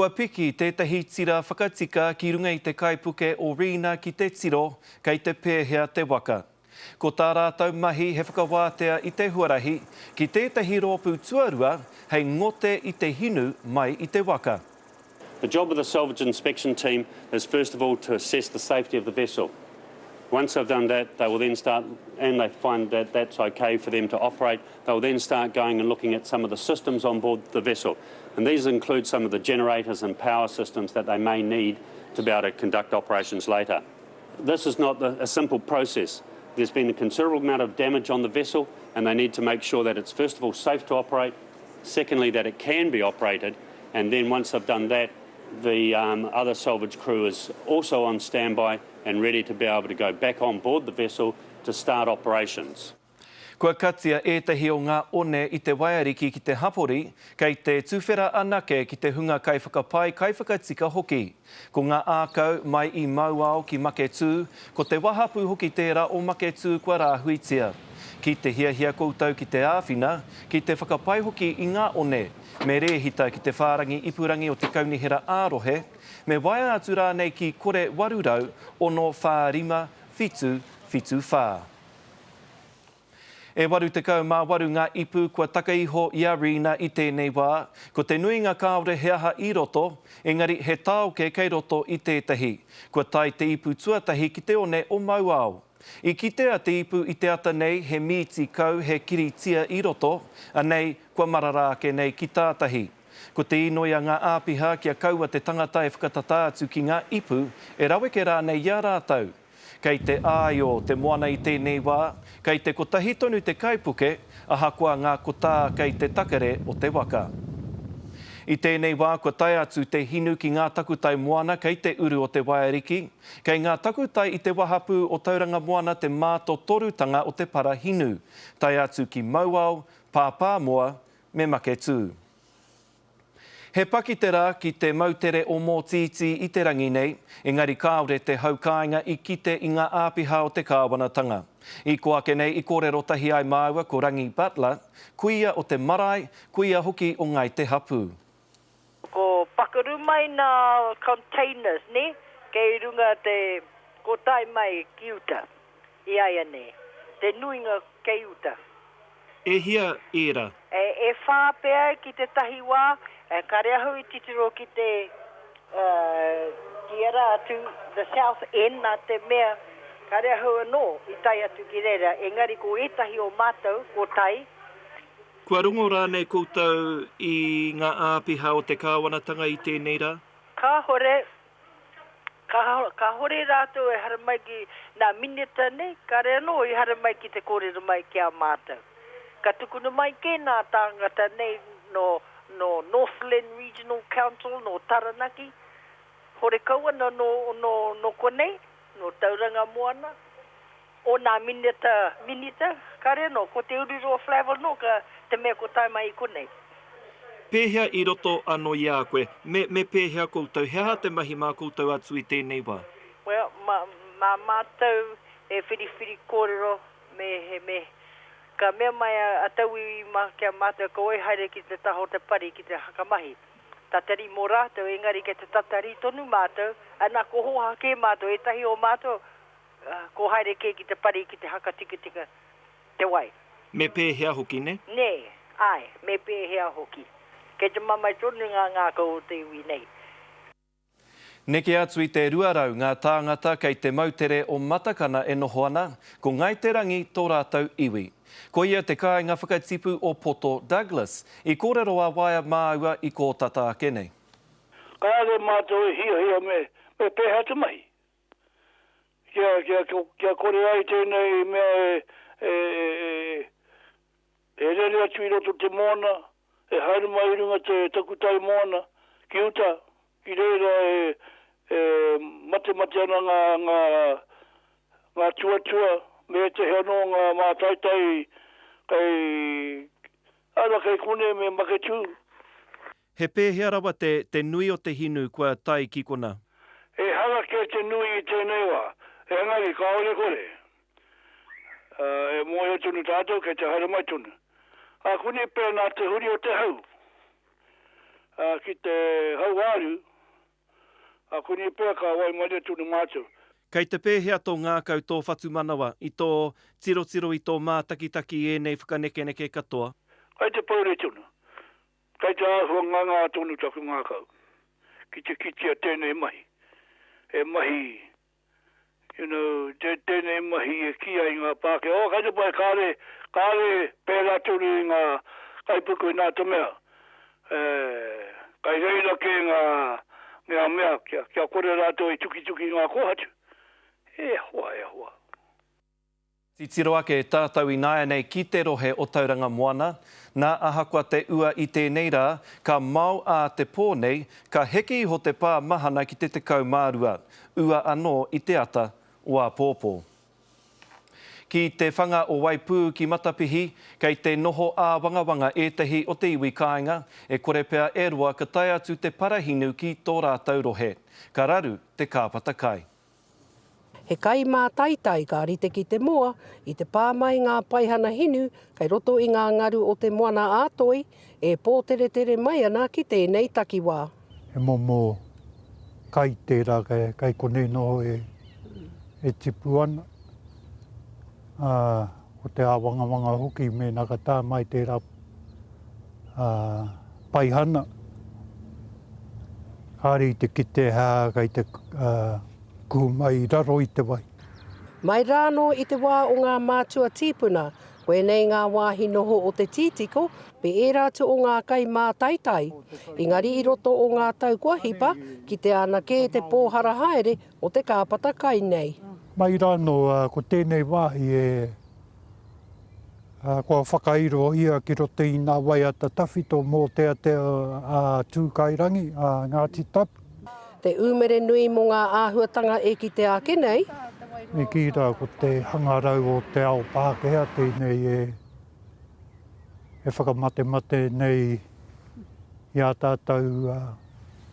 Kua piki tētahi tira whakatika ki runga i te kaipuke o Rena ki te tiro kei te pēhea te waka. Ko tā rātou mahi he whakawātea i te huarahi ki tētahi rōpū tuarua hei ngote i te hinu mai i te waka. The job of the salvage inspection team is first of all to assess the safety of the vessel. Once they've done that, they will then start, and they find that that's okay for them to operate, they will then start going and looking at some of the systems on board the vessel. And these include some of the generators and power systems that they may need to be able to conduct operations later. This is not the, a simple process. There's been a considerable amount of damage on the vessel, and they need to make sure that it's first of all safe to operate, secondly that it can be operated, and then once they've done that, the um, other salvage crew is also on standby and ready to be able to go back on board the vessel to start operations. Kua katia ētahi o ngā one i te waiariki ki te hapori, kei te tuwhera anake ki te hunga kaiwhakapai, kaiwhakatika hoki. Ko ngā ākau mai i Mauao ki Maketū, ko te wahapū hoki tērā o Maketū kua rāhuitia. Ki te hiahia koutou ki te āwhina, ki te whakapai hoki i ngā one, me rēhita ki te whārangi ipurangi o te Kaunihera ā-Rohe, me waea atu rānei ki kore 800 645 774. E 88 ngā ipu kua taka iho i a Rina i tēnei wā, ko te nuinga kāore he aha i roto, engari he tāoke kei roto i tētahi. Kua tae te ipu tuatahi ki te one o Mauao. I kitea te ipu i te ata nei he mīti kau he kiri tia i roto, anei kua marara ake nei ki tātahi. Ko te inoi a ngā āpiha kia kaua te tangata e whakatata atu ki ngā ipu, e raweke rānei i a rātou. Kei te āio te moana i tēnei wā, kei te kotahi tonu te kaipuke, ahakoa ngā kotā kei te takere o te waka. I tēnei wā kua tae atu te hinu ki ngā takutai moana kei te uru o te waiariki, kei ngā takutai i te wahapū o Tauranga Moana te mātotorutanga o te para hinu, tae atu ki Mauao, Pāpāmoa me Maketū. He paki te rā ki te moutere o Mōtītī i te rangi nei, engari kāore te hau kāinga i kite i ngā āpiha o te kāwanatanga. I kō ake nei i kōrero tahi ai māua ko Rangi Butler, kuia o te marae, kuia hoki o Ngāi Te Hapū. Ko pakaru mai nā containers ne kei runga te ko tae mai ki uta i aianei te nuinga kei uta. E hia ērā? E whā pea ki tētahi wā, kare ahau i titiro ki te, ki ērā atu, the south end, nā te mea, kare ahau anō i tae atu ki reira, engari ko ētahi o mātou, ko tae. Kua rongo rānei koutou i ngā āpiha o te kāwanatanga i tēnei rā? Kāhore, Kāhore rātou e haramai ki nā minita nei, kāre anō i haramai ki te kōrero mai ki a mātou. Ka tukuna mai kē nā tāngata nei nō, nō Northland Regional Council, nō Taranaki, horekau ana nō, nō, nō konei, nō Tauranga Moana. O nā minita, minita, kare anō, ko Te Ururoa Flavell anō ka, te mea ko tae mai i konei. Pēhea i roto anō i a koe? Me, me pēhea koutou? He aha te mahi mā koutou atu i tēnei wā? Well, mā, mā mātou e whiriwhiri kōrero me, he, me, ka mea mai a, a tauiwi mā ki a mātou ka oi haere ki te taha o te pari ki te hakamahi. Tatari mō rātou, engari kei te tatari tonu mātou, ana ko hōhā kē mātou, ētahi o mātou, Ko haere kē ki te pari ki te hakatikatika te wai. Me pēhea hoki, nē? Nē, āe, me pēhea hoki. Kei te mamae tonu ngā ngākau o te iwi nei. Neke atu i te 200 ngā tāngata kei te moutere o Matakana e noho ana, ko Ngāi Te Rangi tō rātou iwi. Ko ia te kāinga whakatipu o Poto Douglas, i kōrero ā-waea māua i kō tata ake nei. Kāore mātou e hiahia me pēhea te mahi. Kia, kia, kia kore ai tēnei mea e, e, e, e rere atu i roto te moana, e haere mai i runga te takutai moana, ki uta, ki reira e, e matemate ana ngā, ngā, ngā tuatua, me ētehi anō ngā mātaitai kei, ara kei konei me Maketū. He pēhea rawa te, te nui o te hinu kua tae ki kona? Ehara kē te nui i tēnei wā, engari kāore kore. Ā, e mōhio tonu tātou kei te haere mai tonu. Ākuni pea nā te huri o te hau. Ki te hauāriu, ā, konei pea ka waimarie tonu mātou. Kei te pēhea tō ngākau, tō whatumanawa, i tō tirotiro i tō mātakitaki i ēnei whakanekeneke katoa? Kei te pouri tonu. Kei te āhua ngangā tonu taku ngākau ki te kitea tēnei mahi, he mahi You know, te, tēnei mahi e kī ai ngā Pākehā, oh, kei te pai, kāre, kāre pērā tonu i ngā kaipuku nā te mea, eh, kai reira kē ngā, ngā mea kia, kia kore rātou e tukituki i ngā kōhatu. E hoa, e hoa. Titiro ake tātou ināianei ki te rohe o Tauranga Moana. Nā, ahakoa te ua i tēnei rā, ka mao ā te pō nei, ka heke iho te pā mahana ki te 12, ua anō i te ata o āpōpō. Ki te whanga o Waipū ki Matapihi, kei te noho āwangawanga ētahi o te iwi kāinga, e kore pea e roa ka tae atu te parahinu ki tō rātou rohe. Ka raru te kāpata kai. He kai mātaitai ka rite ki te moa, i te pā mai ngā paihana hinu kei roto i ngā ngaru o te Moana ā-Toi e pōteretere mai ana ki tēnei takiwā. He momo kai tērā kei konei noho e tipu ana, ā, ko te āwangawanga hoki mēnā ka tae mai tērā paihana, kāre i te kite hā kei te kuhu mai i raro i te wai. Mai rānō i te wā o ngā mātua tīpuna, koinei ngā wāhi noho o te tītiko me ērā atu o ngā kai mātaitai. Engari i roto o ngā tau kua hipa, kitea ana kē te pōhara haere o te kāpata kai nei. Mai rānō ko tēnei wāhi e Kua whakairohia ki roto i ngā waiata tawhito mōteatea a Tūkairangi, a Ngāti Tapu. Te umere nui mō ngā āhuatanga e kitea ake nei. Me kī rā ko te hangarau o te ao Pākehā tēnei e whakamatemate nei i ā tātou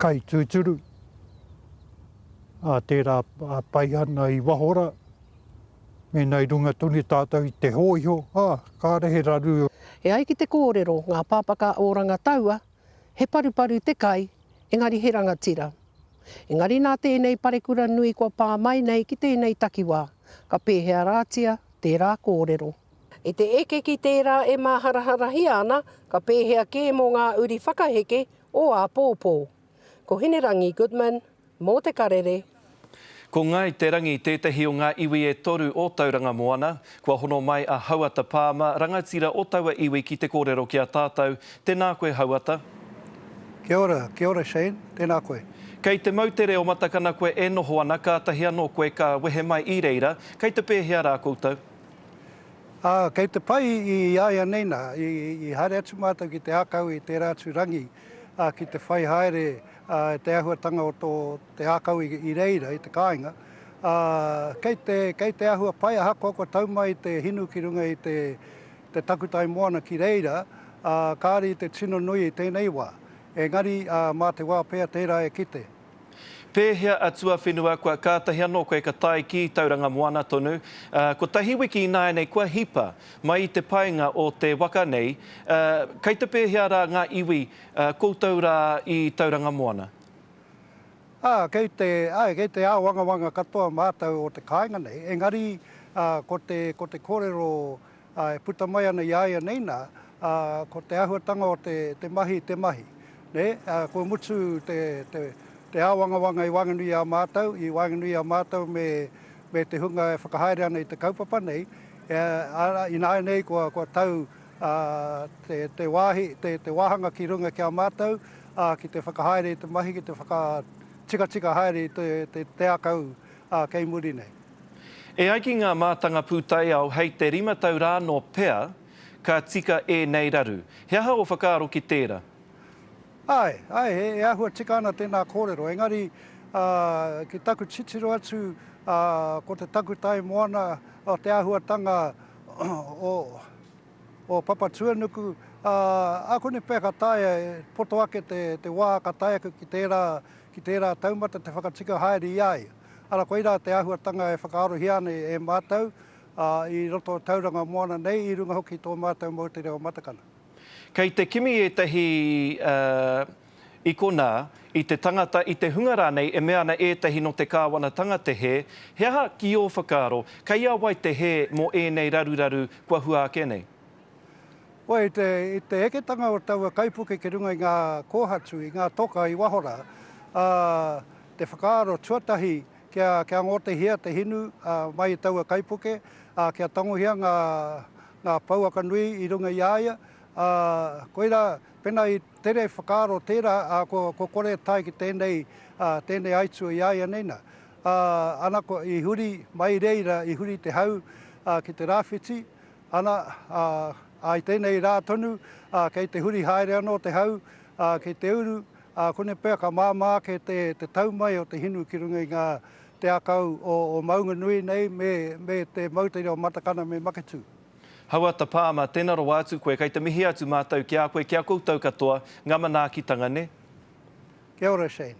kai tūturu, ā, tērā paihana i waho rā. Mēnā i runga tonu tātou i te hōiho, ā, kāre he raru. E ai ki te kōrero, ngā pāpaka o Rangataua, he paruparu te kai, engari he rangatira. Engari nā tēnei parekura nui kua pā mai nei ki tēnei takiwā, ka pēhea rātia tērā kōrero? I te eke ki tērā e māharaharahia ana, ka pēhea kē mō ngā uri whakaheke o āpōpō? Ko Hinerangi Goodman, Mō te Karere. Ko Ngāi Te Rangi tētahi o ngā iwi e toru o Tauranga Moana. Kua hono mai a Hauata Palmer, rangatira o taua iwi ki te kōrero ki a tātou. Tēnā koe Hauata. Kia ora, kia ora Shane, tēnā koe. Kei te moutere o Matakana koe e noho ana, kātahi anō koe ka wehe mai i reira. Kei te pēhea rā koutou? Ā, kei te pai i āianei nā, i haere atu mātou ki te ākau i tērā atu rangi, ā, ki te whai haere ā, te āhuatanga o tō te ākau i, i reira, i te kāinga, ā, kei te, kei te āhua pai ahakoa kua tau mai te hinu ki runga i te, te takutai moana ki reira, ā, kāre i te tino nui i tēnei wā. Engari, ā, mā te wā pea tērā e kite. Pēhea a tuawhenua kua kātahi anō koe ka tae ki Tauranga Moana tonu, ā, kotahi wiki ināianei kua hipa mai i te paenga o te waka nei, ā, kei te pēhea rā ngā iwi Ā, koutou rā i Tauranga Moana. Ā, kei te, āe, kei te āwangawanga katoa mātou o te kāinga nei, engari, ā, ko te, ko te kōrero, ā, e puta mai ana i a ia nei nā, ā, ko te āhuatanga o te, te mahi, te mahi, nē, ā, kua mutu te, te, te āwangawanga i waenganui i a mātou, i waenganui i a mātou me, me te hunga e whakahaere ana i te kaupapa nei, ā, ā, ināianei kua, kua tau, ā, te, te wāhi, te, te wāhanga ki runga ki a mātou, ā, ki te whakahaere i te mahi, ki te whakatikatika haere i te, te, te ākau, ā, kei muri nei. E ai ki ngā mātanga pūtaiao, hei te 5 tau rānō pea ka tika ēnei raru. He aha ō whakaaro ki tērā? Āe, āe, he, e āhua tika ana tēnā kōrero, engari, ā, ki taku titiro atu, ā, ko te takutai moana, o te āhuatanga o, o Papatuanuku, ā, ākuni pea ka taea e poto ake te, te wā ka tae ake ki tērā, ki tērā taumata te whakatika haere i a ia. Arā, koirā te āhuatanga e whakaarohia ana e mātou, ā, i roto o Tauranga Moana nei, i runga hoki i tō mātou moutere o Matakana. Kei te kimi ētahi, ā, I konā, i te tangata, i te hunga rānei e mea ana ētahi nō te kāwanatanga te hē, he aha ki ō whakaaro, kei a wai te hē mō ēnei raruraru kua hua ake nei? Wai, i te, i te eketanga o taua kaipuke ki runga i ngā kōhatu, i ngā toka i waho rā, ā, te whakaaro tuatahi kia, kia ngotehia te hinu, ā, mai i taua kaipuke, ā, kia tangohia ngā, ngā pouaka nui i runga i a ia, ā, koirā, pēnā i tere whakaaro tērā, ā, kua, kua kore e tae ki tēnei, ā, tēnei aituā i a ia nei nā. Ā, ana, kua, i huri mai reira, i huri te hau, ā, ki te rāwhiti, Ana, ā, ā, i tēnei rā tonu, ā, kei te huri haere anō te hau, ā, ki te uru, ā, konei pea ka māmā ake te, te tau mai o te hinu ki runga i ngā, te akau o, o Maunganui nei me, me te moutere o Matakana me Maketū. Hauata Palmer, tena rawa atu koe, kei te mihi atu mātou ki a koe, ki a koutou katoa, nga manaakitanga, ne? Kia ora Shane.